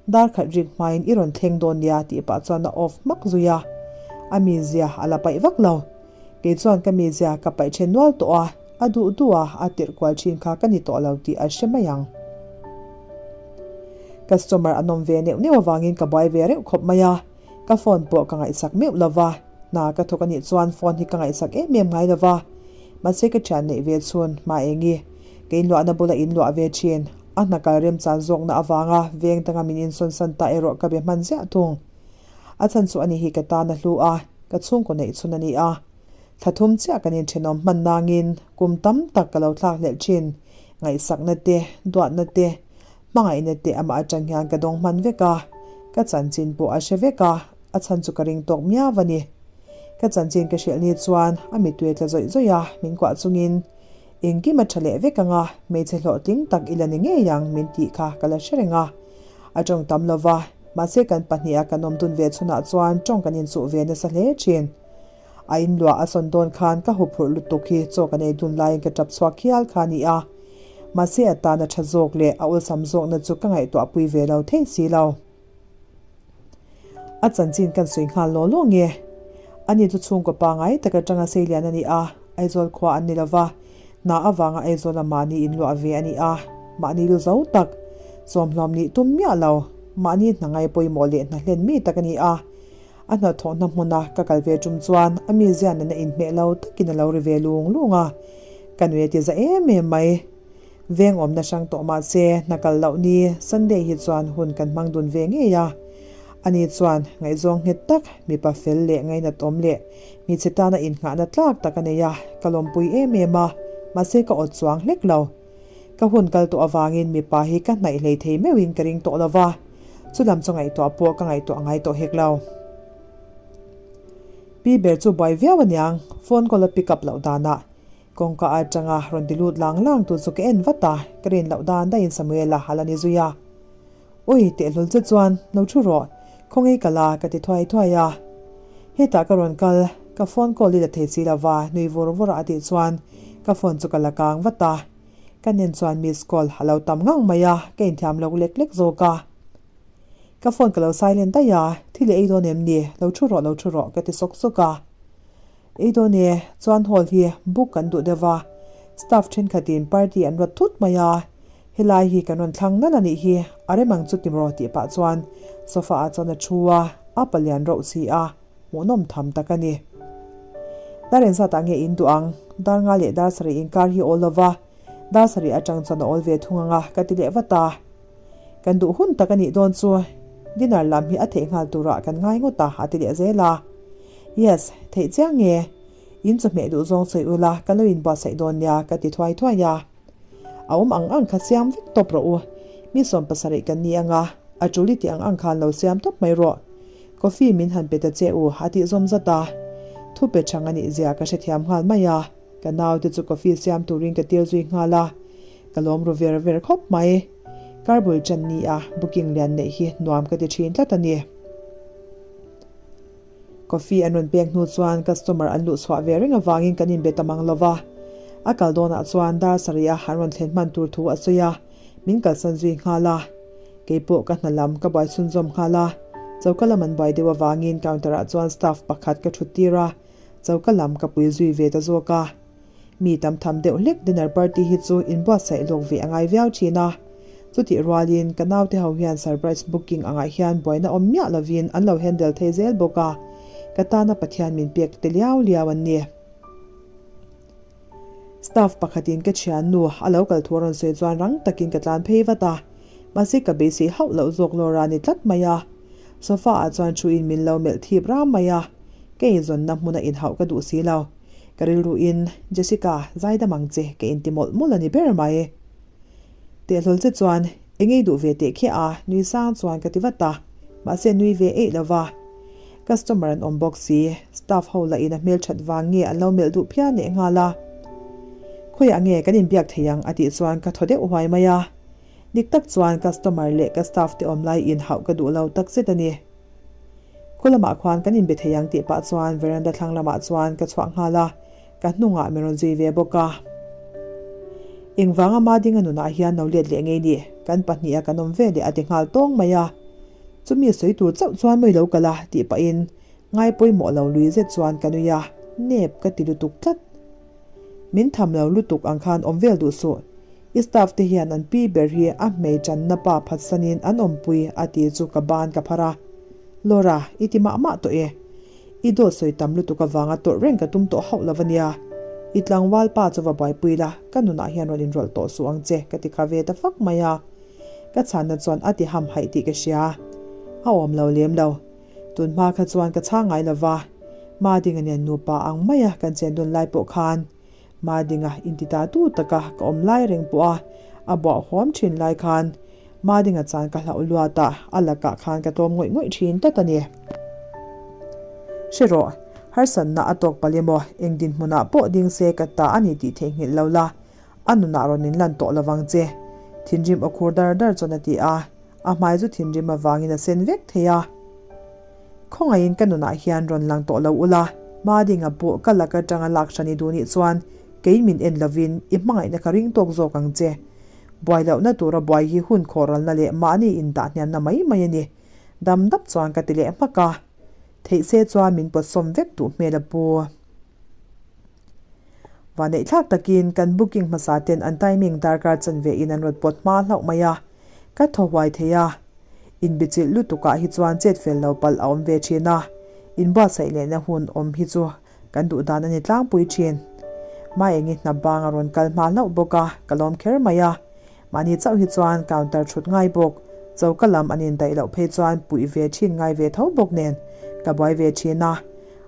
Dar khat rik hmain i rawn thleng dawn nia tih pah chuan a off hmak zui a. A mizia a la paih vak lo. Kei chuan ka mizia ka paih then nual tawh a, a duh duh a, a tirh kual thin kha ka ni tawh lo tih a hre mai ang. Customer an awm ve neuh neuh avangin ka buai ve reuh khawp mai a, ka phone pawh ka ngaihsak meuh lo va, hna ka thawk anih chuan phone hi ka ngaihsak em em ngai lo va. Mahse ka thian neih ve chhun hma engi ka inluahna bula inluah ve thin, a hna kal remchan zawkna avanga veng danga min insawnsan ta erawh ka be hman ziah thung. A chhan chu ani hi ka tan a hlu a, ka chhungkaw neih chhun a ni a. Thla thum chiah kan inthenawm hman nangin kum tam tak ka lo thlak hlelh thin, ngaihsakna te, duatna te, hmangaihna te amah atang hian ka dawng hman vek a, ka chanchin pawh a hre vek a, a chhan chu ka ring tawk miau a ni. Ka chanchin ka hrilh ni chuan a mittui a tla zawih zawih a, min kuah chungin engkim a tha leh vek ang a, hmeichhe hlawhtling tak i la ni ngei ang min tih kha ka la hre reng a. A tawng tam lo va, mahse kan pahniha kan awm dun ve chhunah chuan tawng kan inchuh ve nasa hle thin. A inluah a sawn dawn khan ka huphurh lutuk hi chaw ka nei dun laiin ka tap chhuak hial kha a ni a. Mahse a tan a tha zawk leh a awlsam zawkna chu ka ngaihtuahpui ve lo thei si lo. A chanchin kan sawi nghal law law nge? Ani chu chhungkaw pangai tak atanga seilian a ni a, Aizawl khua an ni lo va, hna avanga Aizawla mahni inluah ve a ni a, mahni lu zo tak, chawmhlawm nih tum miah lo, mahni hna ngai pawimawh leh hna hlen mi tak a ni a. A hnathawhna hmuna ka kal ve tum chuan a mizia nena inhmeh lo takin a lo ri ve lung lung a, ka nui a ti za em em mai. Veng awmna hrang tawh mah se hna kal loh ni Sunday hi chuan hun kan hmang dun ve ngei a. Ani chuan ngaihzawng nghet tak, mipa fel leh ngainat awm leh hmeichhe tana innghahna tlak tak a nei a, ka lawmpui em em a, mahse ka awt chuang hlek lo. Ka hun kal tawh avangin mipa hi ka hnaih hlei thei meuhin ka ring tawh lo va, chu lam chu ngaihtuah pawh ka ngaihtuah ngai tawh hek lo. Pi ber chu buai viau aniang, phone call a pick up loh danah Kawngka atanga rawn ti lut lang lang tu chu ka en vat a, ka rin loh dan daihin Samuela a la ni zui a. Ui, tehlul che chuan lo thu rawh, khawngaih ka la ka ti thuai thuai a. Hetah ka rawn kal, ka phone call i la thei si lova nui vur vur a a tih chuan ka phone chu ka la kang vat a. Ka nen chuan miss call a lo tam ngang mai a, ka inthiam lo lek lek zawk a. Ka phone ka lo silent daih a, thil i ei dawn em ni, lo thu rawh lo thu rawh ka ti sawk sawk a. Ei dawn e, chuan hall hi book kan duh deuh va, staff thenkhatin party an rawt thut mai a, helai hi kan rawn thlang nalh a nih hi, a rem ang chu timraw tih pah chuan sofa ah chuan a thu a, a palian rauh si a, hmuhnawm tham tak a ni. Dar engzatah nge in duh ang? Dar nga leh dar sarih inkar hi awl lova, dar sarih atang chuan a awl ve thung ang a, ka ti leh vat a. Kan duh hun tak a nih dawn chu dinner lam hi a theih nghal turah kan ngai ngawt a, a ti leh zel a. Yes, theih chiang nge? In chawhmeh duh zawng sawi ula ka lo inbuatsaih dawn nia ka ti thuai thuai a. A awm ang ang kha siam vek tawp rawh u. Mi 70 kan ni anga, a tul i tih ang ang khan lo siam tawp mai rawh. Coffee min han pe ta che u a tih zawm zat a. Thu pe chang a nih zia ka hrethiam nghal mai a. Ka naute chu coffee siam turin ka tir zui nghal a. Ka lawm ru ver ver khawp mai. Kar bul chan ni a booking lian neih hi nuam ka ti thin tlat a ni. Coffee an rawn pek hnu chuan customer an luh chhuah ve reng avangin kan inbe ta mang lo va. A kal dawnah chuan dar sarih a an rawn thlen hman tur thu a sawi a, min kalsan zui nghal a. Keipawh ka hna lam ka buai chhunzawm nghal a, choka lam an buai deuh avangin counter ah chuan staff pakhat ka thut tir a, choka lam ka pui zui ve ta zawk a. Mi tam tham deuh hlek dinner party hi chu inbuatsaih lawk ve a ngai viau thin a. Chutih rualin ka naute ho hian surprise booking angah hian buaina awm miah lovin an lo handle thei zel bawk a, ka tana Pathian min pek te liau liau an ni. Staff pakhatin ka thiannu a lo kal thu a rawn sawi chuan rang takin ka tlan phei vat a, mahse ka beisei hauh loh zawk Laura a ni tlat mai a. Sofa ah chuan thuin min lo melh thip ram mai a, ka inzawnna hmuna inhauh ka duh si lo. Ka rilruin, Jessica, zaidam ang che, ka inti mawlh mawlh a ni ber mai. Tehlul che chuan, Eng ei duh ve teh khiah a, nui sang chuan ka ti vat a, mahse nui ve eih lo va. Customer an awm bawk si, staff ho lah in a hmelthat vang nge an lo melh duh phian leh nghal a. Khawiah nge kan inbiak thei ang a tih chuan ka thaw deuh huai mai a. Dik tak chuan customer leh ka staff te awm lai inhauh ka duh lo takzet a ni. Khaw lamah khuan kan inbe thei ang tih pah chuan veranda thlang lamah chuan ka chhuah nghal a, ka hnungah min rawn zui ve bawk a. Engvanga Madinga nunah hian lo let leh ngei ni, kan pahniha kan awm ve leh a ti nghal tawng mai a. Chumi sawi tur chauh chuan mawi lo kal a tih pahin ngai pawimawh lo lui zet chuan ka nui a, nep ka ti lutuk tlat. Min tham lo lutuk ang khan awm vel duh suh. I staff te hian an pi ber hi a hmei channa pa phatsanin an awmpui a ti chu ka ban ka phar a. Laura, i ti mah mah tawh e. I dawt sawi tam lutuk avanga tawrh reng ka tum tawh hauh lo ania. I tlangval pa chu va buaipui la, ka nunah hian rawn inrawlh tawh suh ang che ka ti kha ve ta fak mai a. Ka chhanna chuan a ti hamhaih tih ka hria. A awm lo lem lo. Tun hma kha chuan ka chhang ngai lo va. Madinga nen nupa ang maia kan chen dun lai pawh khan Madinga intita tu taka ka awm lai reng pawh a, a buah huam thin lai khan Madinga chan ka hlauh luat a, a lakah khan ka tlawm ngawih ngawih thin tlat a ni. Hre rawh, harsatna a tawk palh emaw, eng dinhmunah pawh ding se ka ta a ni tih theihnghilh lo la, a nunah rawn inlan tawh lovang che. Thinrim aw khur dar dar chuan a ti a, a hmai chu thinrim avangin a sen vek thei a. Khawngaihin ka nunah hian rawn lang tawh lo ula, Madinga pawh ka lak atanga lak hran i duh nih chuan kei min en lovin i hmangaihna ka ring tawk zawk ang che. Buai lohna tura buai hi hun khawhralna leh mahni indahhniamna mai mai a ni. Dam dap chuan ka ti leh hmak a. Theih se chuan min pawtsawm vek duh hmel a pu. Vaneihthlak takin kan booking hmasa ten an timing darkar chanve in an rawn pawt hma hlauh mai a, ka thaw huai thei a. Inbichilh lutukah hi chuan chet fel lo palh a awm ve thin a, inbuatsaih lehna hun awm hi chu kan duh dan a ni tlangpui thin. Maengi hnap bang a rawn kal hma hlauh bawk a, ka lawm kher mai a. Mahni chauh hi chuan counter thut ngai bawk, choka lam an indaih loh phei chuan puih ve thin ngai ve tho bawk nen ka buai ve thin a.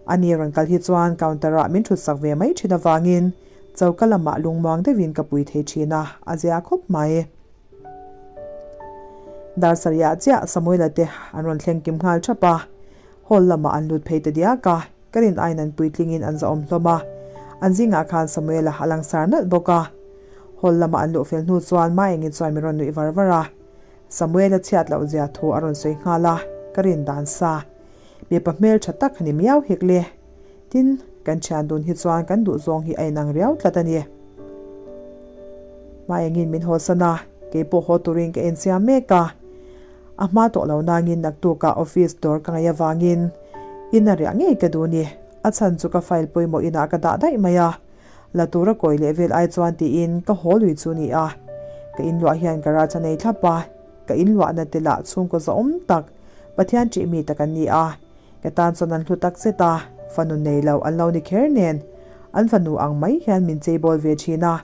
Ani rawn kal hi chuan counter ah min thut sak ve mai thin avangin choka lamah lungmuang deuhin ka pui thei thin a, a zia khawp mai. Dar sarih chiah Samuela te an rawn thleng kim nghal thap a, hall lamah an lut phei ta diak a, ka rin aiin an puitlingin an zahawm hlawm a, an zingah khan Samuela a langsar nalh bawk a. Hall lama an luh fel hnu chuan Maengi chuan min rawn nuih var var a, Samuela chhiat loh zia thu a rawn sawi nghal a, ka rin dan sa. Mipa hmel tha tak a ni miau hek le. Tin, kan thian dun hi chuan kan duh zawng hi a inang riau tlat a ni. Maengin min hawsan a, kei pawh haw turin ka ensiam mek a. A hma tawh lo nangin naktukah office dawr ka ngaih avangin in a riah ngei ka duh ni. A chhan chu ka file pawimawh inah ka dah daih mai a. La tura kawi leh vel ai chuan tiin ka haw lui chu ni a. Ka inluah hian garage a nei thlap a. Ka inluahna te lah chhungkaw zahawm tak, Pathian ṭih mi tak an ni a, ka tan chuan an hlu tak zet a, fanu nei lo an lo ni kher nen, an fanu ang mai hian min cheibawl ve ṭhin a.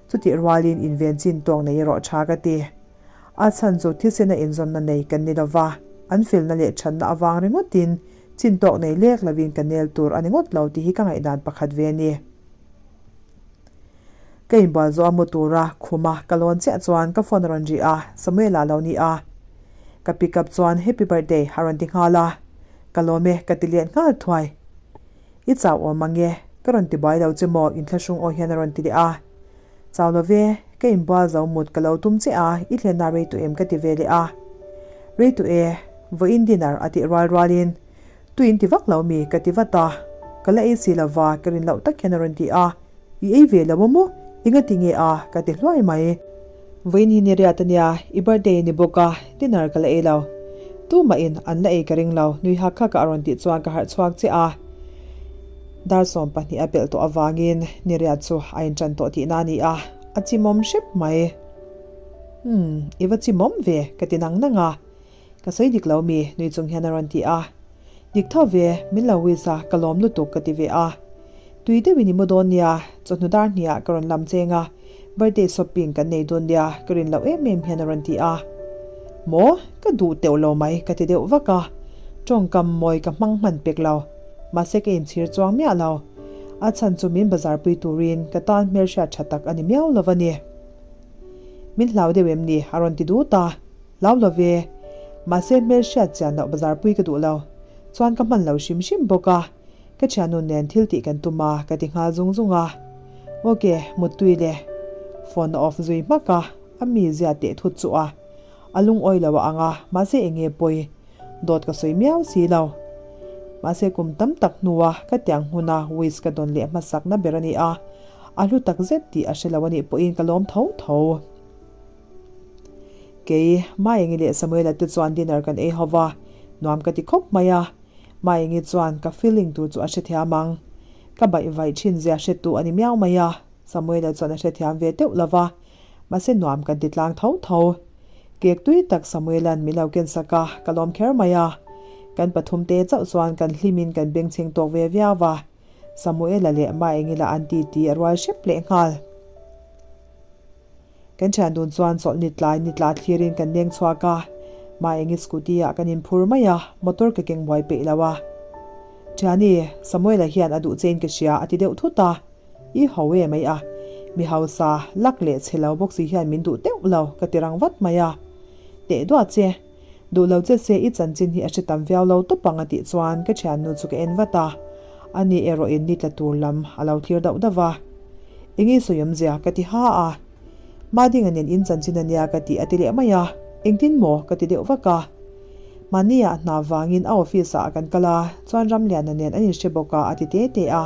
Chutih rualin inven chin tawk nei erawh ṭha ka ti. A chhan chu thisena inzawnna nei kan ni lova, an felna leh ṭhatna avang ringawtin chin tawk nei lek lovin ka nel tur a ni ngawt lo tih hi ka ngaihdan pakhat ve a ni. Ka inbual zawh a mu tura khuma ka lawn chiah chuan ka phone a rawn ri a, Samuela a lo ni a. Ka pick up chuan Happy birthday a rawn ti nghal a, ka lawm e ka ti let nghal thuai. I chau awm ang e, ka rawn ti buai lo che maw inthlahrung aw hian a rawn ti leh a. Chau lo ve, ka inbual zo mut ka lo tum che a, i thlenna rei tu em ka ti ve leh a. Rei tu e, vawiin dinner a tih rual rualin Tui in ti vak lo mi? ka ti vat a, ka la ei si lova ka rin loh tak hian a rawn ti a, I ei ve lo a maw? Enga ti nge a? ka ti hluai mai. Vawiin hi ni riat a nia, i birthday a ni bawk a, dinner ka la ei lo. Tumah in an la ei ka ring lo, nui hak hak a a rawn tih chuan ka harh chhuak chiah a. Dar 12 a pelh tawh avangin ni riat chu a inṭan tawh tihna a ni a, a chimawm hrep mai. Umm, i va chimawm ve, ka ti nang nang a. Ka sawi dik lo mi? nui chung hian a rawn ti a. Dik tho ve, min lo wish a, ka lawm lutuk ka ti ve a. Tui deuhin i mu dawn nia, chawhnu dar hniah ka rawn lam cheng a, birthday shopping kan nei dawn nia ka rin loh em em hian a rawn ti a. Maw? Ka duh teuh lo mai ka ti deuh vak a. Tawngkam mawi ka hmang hman pek lo. Mahse ka inchhir chuang miah lo. A chhan chu min bazar pui turin ka tan hmelhriat tha tak a ni miau lo a ni. Min hlau deuh em ni? a rawn ti dut a. Hlau lo ve. Mahse hmel hriat chian loh bazar pui ka duh lo. Chuan ka hman lo hrim hrim bawk a. Ka thiannu nen thil tih kan tum a, ka ti nghal zung zung a. Ok, muttui le. Phone a off zui hmak a, a mi zia teh thut chu a. A lungawi lo a ang a, mahse eng nge pawi? Dawt ka sawi miau si lo. Mahse kum tam tak hnua ka tiang hmuna wish ka dawn leh hmasakna ber a ni a, a hlu tak zet tih a hre lo a nih pawhin ka lawm tho tho. Kei, Maengi leh Samuela te chuan dinner kan ei ho va, nuam ka ti khawp mai a. Maengi chuan ka feeling tur chu a hrethiam ang. Ka baih vaih thin zia hretu a ni miau mai a, Samuela chuan a hrethiam ve teuh lo va. Mahse nuam kan ti tlang tho tho. Cake tui tak Samuela'n min lo ken sak a, ka lawm kher mai a. Kan pathumte chauh chuan kan hlimin kan bengchheng tawk ve viau va. Samuela leh Maengila an ti ti a rual hrep leh nghal. Kan thian dun chuan chawlh ni tlai ni tla thlirin kan leng chhuak a, Maengi scooty ah kan inphur mai a, motor ka keng buai peih lo a. Thiani, Samuela hian a duh chein ka hria a ti deuh thut a, I ho e mai a, mi hausa lak leh chhe lo bawk si hian min duh teuh lo ka ti rang vat mai a. Teh duat che. Duh lo che se i chanchin hi a hre tam viau lo tawp ang a tih chuan ka thiannu chu ka en vat a, ani erawh in ni tla tur lam a lo thlir dauh dauh va. Eng i sawi awmzia ka ti ha a, Madinga nen in chanchin a nia ka tih a ti leh mai a, engtin maw ka ti deuh vak a. Mahnia hna vangin a office ah kan kal a, chuan Ramliana nen an inhre bawk a a ti te te a,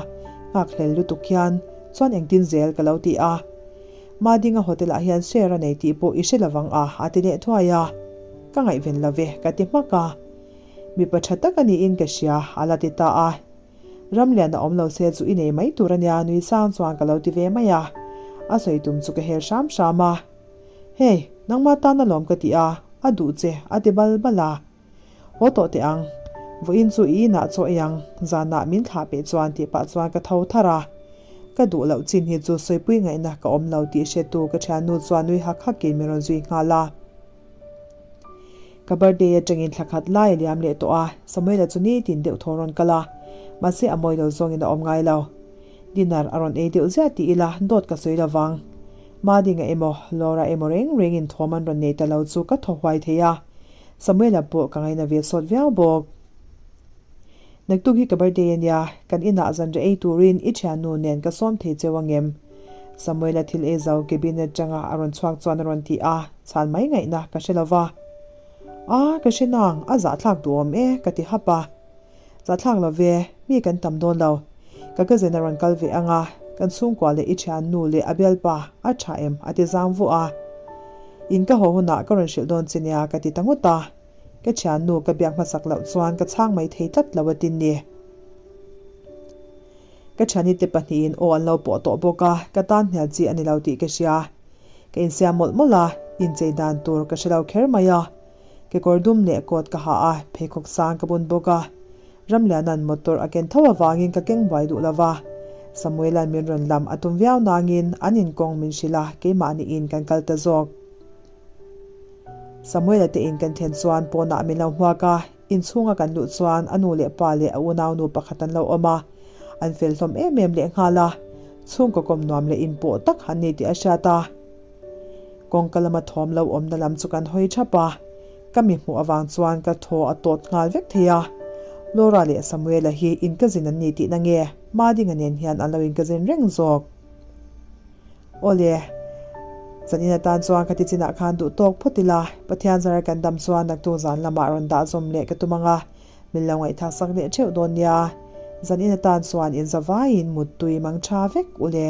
nghakhlel lutuk hian chuan engtin zel ka lo ti a. Madinga hotel ah hian share a nei tih pawh i hre lovang a, a ti leh thuai a. Ka ngaihven lo ve, ka ti hmak a. Mipa tha tak a niin ka hria, a la ti ta a. Ramlian a awm lo se chu i nei mai tur a nia nui sang chuan ka lo ti ve mai a. A sawi tum chu ka hel hram hram a. Hei, nangmah tan alawm ka ti a, a duh che, a ti bal bal a. Haw tawh teh ang. Vawiin chu i inah chaw ei ang, zanah min thlah peh chuan tih pah chuan ka tho thar a. Ka duh loh chin hi chu sawipui ngaihna ka awm lo tih hretu ka thiannu chuan nui hak hakin min rawn zui nghal a. Ka birthday atangin thla khat lai a liam leh tawh a, Samuela chu nitin deuh thaw rawn kal a, mahse a mawi lo zawngin a awm ngai lo. Dinner a rawn ei deuh ziah tih ila dawt ka sawi lovang. Madinga emaw Laura emaw reng rengin thawm an rawn nei ta lo chu ka thaw huai thei a. Samuela pawh ka ngaina ve sawt viau bawk. Naktuk hi ka birthday a nia, kan inah zanriah ei turin i thiannu nen ka sawm thei cheu angem? Samuela thil ei zo cabin atanga a rawn chhuak chuan a rawn ti a, chhan mai ngaihna ka hre lova. A, ka hre nang, a zahthlak duhawm e, ka ti hap a. Zahthlak lo ve, mi kan tam dawn lo. Ka cousin a rawn kal ve ang a, kan chhungkua leh i thiannu leh a bialpa a tha em a ti zang vuah a. In ka haw hunah ka rawn hrilh dawn che nia ka ti ta ngawt a. Ka thiannu ka biak hmasak loh chuan ka chhang mai thei tlat lo a tin ni. Ka thiani te pahnihin aw an lo pawh tawh bawk a, ka tan hnial chi a ni lo tih ka hria. Ka insiam mawlh mawlh a, inchei dan tur ka hre lo kher mai a. Kekawr dum leh coat ka ha a, pheikhawk sang ka bun bawk a. Ramliana'n motor a ken tho avangin ka keng buai duh lo va. Samuela'n min rawn lam a tum viau nangin an inkawng min hrilh a, keimahniin kan kal ta zawk. Samuela te in kan thlen chuan pawnah min lo hmuak a, inchhunga kan luh chuan a nu leh pa leh a unaunu pakhat an lo awm a, an fel hlawm em em lehnghal a, chhungkaw kawm nuam leh inpawh tak an ni tih a hriat a. Kawngka lama thawm lo awmna lam chu kan hawi thap a, ka mi hmuh avang chuan ka thaw a tawt nghal vek thei a. Laura leh Samuela hi inkazin an ni tihna nge Madinga nen hian an lo inkazin reng zawk? Awle, zanin atan chuan ka tichinah khan duh tawk phawt ila, Pathian zara kan dam chuan naktuk zan lamah rawn dah zawm leh ka tum ang a, min lo ngaihthlak sak leh theuh dawn nia. Zanin atan chuan inzavaiin muttui mang tha vek ule.